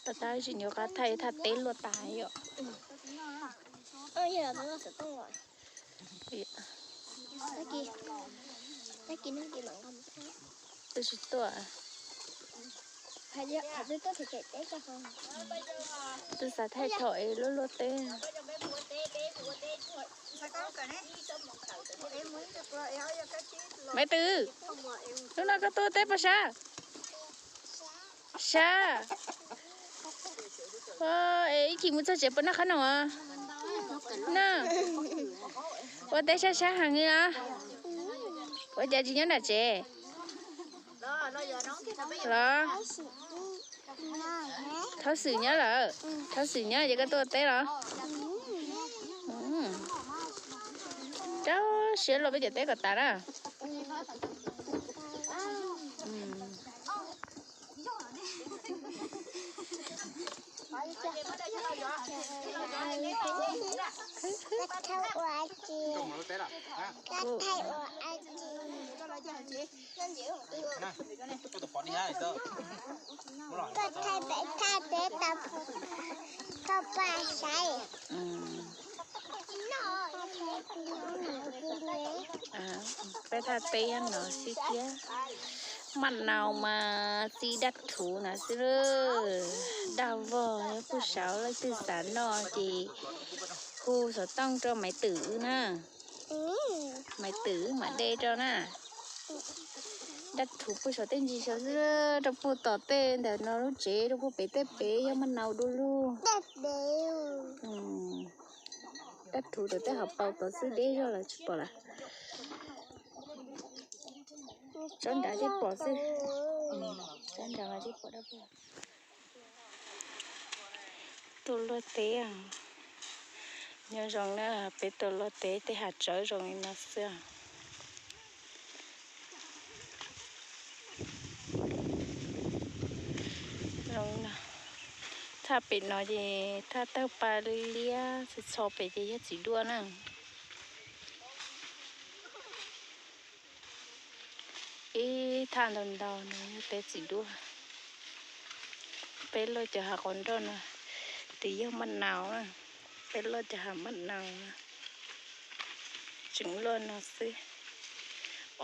Tab tab sis nyuam qhuav thaij thaj teb luaj tas yom. Twb tsis tuaj. Twb xav thaij thaum es luaj luaj teb. Maiv Twm, hnub no koj tuaj teb puas sab? Sab. Es ib chim mus txog tsev puas noj qhob noom? Noj. Ua teb sab sab heev li os. Ua cas tsis nyob nram tsev los? Thov xwm nyob lawm. Thov xwm nyob ces koj tuaj ua teb los? Rau siab luaj peb cov teb kom tas na. Peb thaj teb no xwb thiab. Maj nau mas txiv dab thuv no xwb. Daj vog, yog puj saud leej twg xav noj ces hu xov tooj rau Maiv Twm na. Maiv Twm mam de rau na. Dab thuv puj saud tej ntsis saud xwb, rau puag tom tej ntawm no lub tsev, rau puag pem tej pem yog maj nau dua lug. Dab thuv tom tej hauv paus tod xwb, deb zog lawm tsis pom lawm. Tsob nrad thiaj pom xwb. Tsob nrad mas thiaj pom dab. Tuaj luaj teb, nyob zoo na, peb tuaj luaj teb tej hav tsawb zoo li no xwb. Thaj pem no ces thaj tawg pa liab txho txho pem ces yog txiv duaj na. Ib thaj ntau ntau no yog teb txiv duaj. Peb loj cov hav qhov nroj no twb yog maj nau na. Peb loj cov hav maj nau na, tseem loj no xwb.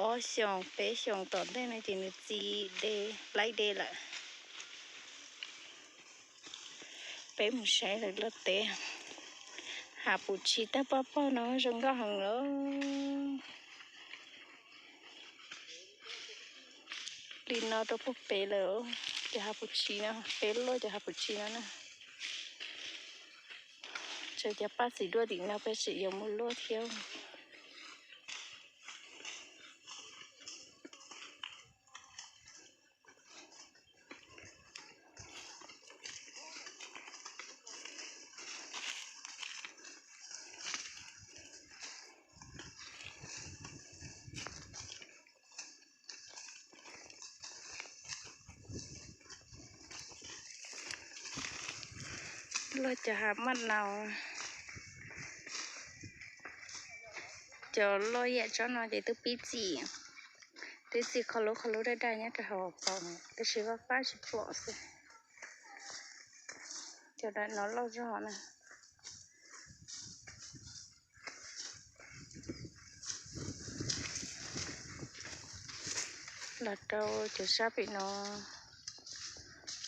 Ob xyoos peb xyoos tom ntej no ces nws txi de, laib de lawm. Peb mus saib lawv luaj teb. Hav puv tshis tawg paj pog no zoo nkauj heev lawm. Li no rau puag pem lawm, cov hav puv tshis no, peb luaj cov hav puv tshis no na. Tsam cov paj txiv duaj tim no peb tseem yuav muaj luaj thiab. Loj cov hav maj nau. Cov loj yam tsob no ces twb pib txi, twb txi qhov lub qhov lub daj daj nyob rau hauv paus, tab sis vaj fab tsis pom xwb. Cov daim no loj zog na. Los rau cov sab pem no,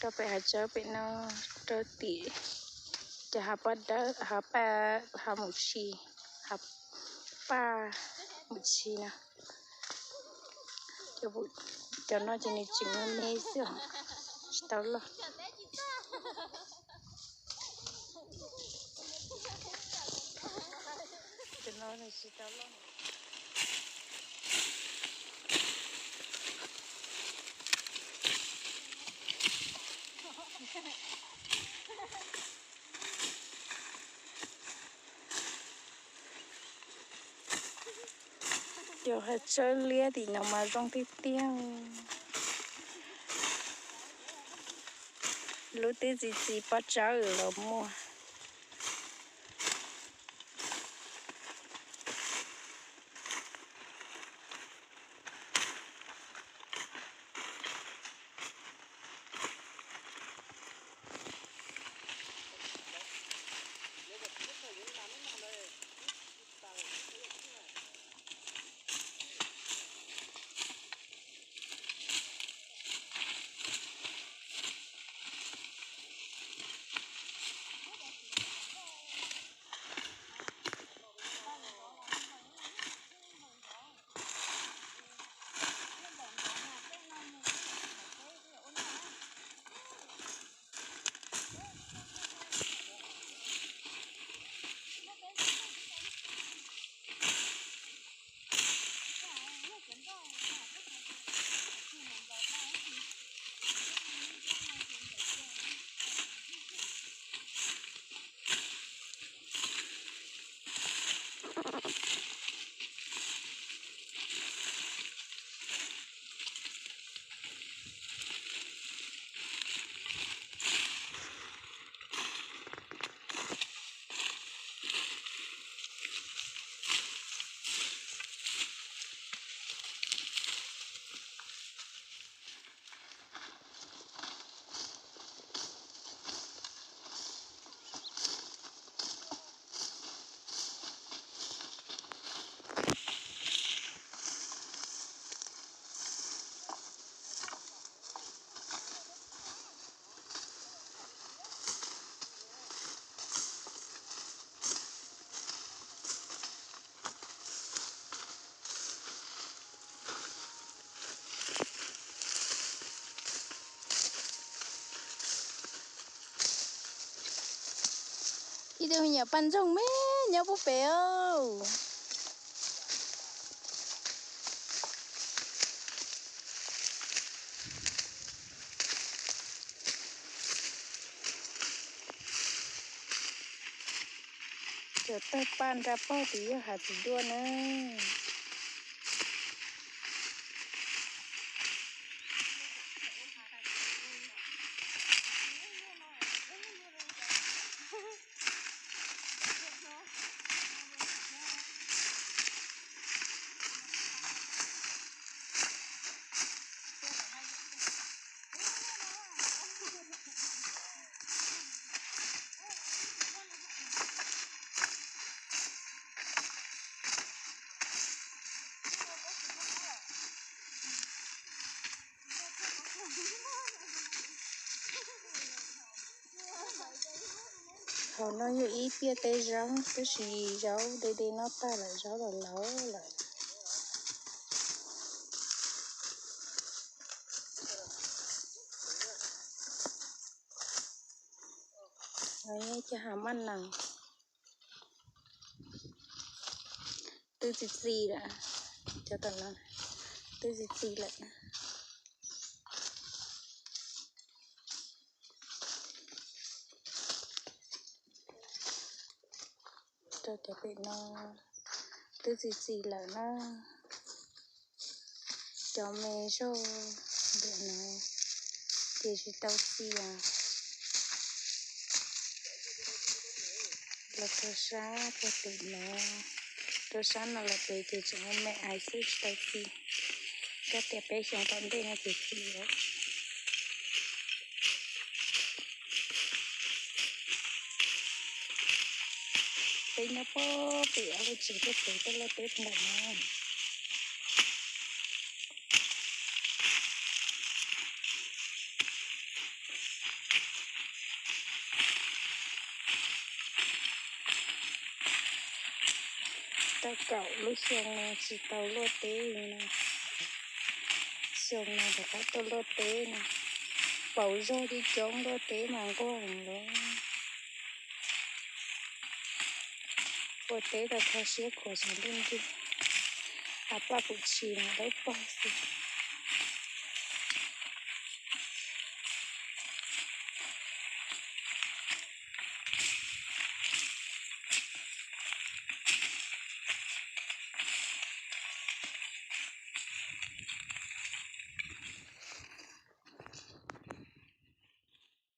rau pem hav tsawb pem no, rau tim cov hav paj dawb, hav paj, hav mus tshis, hav paj mus tshis na. Cov no ces nws tseem me me xwb, tsis tau loj. Cov no nws tsis tau loj. Cov hav tsawb liab tim no mas zoo tiag tiag. Lub twb txi txiv pob tsawb los muaj. Ib tug me nyuam poj ntxoog me nyob pub pem os. Cov tawg paj nra pog tid yog hav txiv duaj na. Hauv no yog ib piaj teb zaub tab sis zaub deb deb noj tag lawm, zaub los laus lawm. Cov hav maj nas twb txi txiv lawm, cov tom no twb txi txiv lawm. Rau cov pem no twb txi txiv lawm na. Cov me zog ntawm no ces tsis tau txi os. Los rau sab puag tim no, rau sab no los pem ces tseem me ais xwb tsis tau txi. Koj tias peb xyoo tom ntej no ces txi lawm. Peb nyob puag pem ob lub tsev thiaj pem tej loj teb ntawm no. Tau kaum lub xyoo no tsis tau luaj teb li no. Xyoo no rov qab tuaj luaj teb no, pauv zog coob coob luaj teb mas nquag heev lawm. Ua teb tau kho siab khuav xyov ntuj nrig, av paj pum tshis mas dawb paug xwb.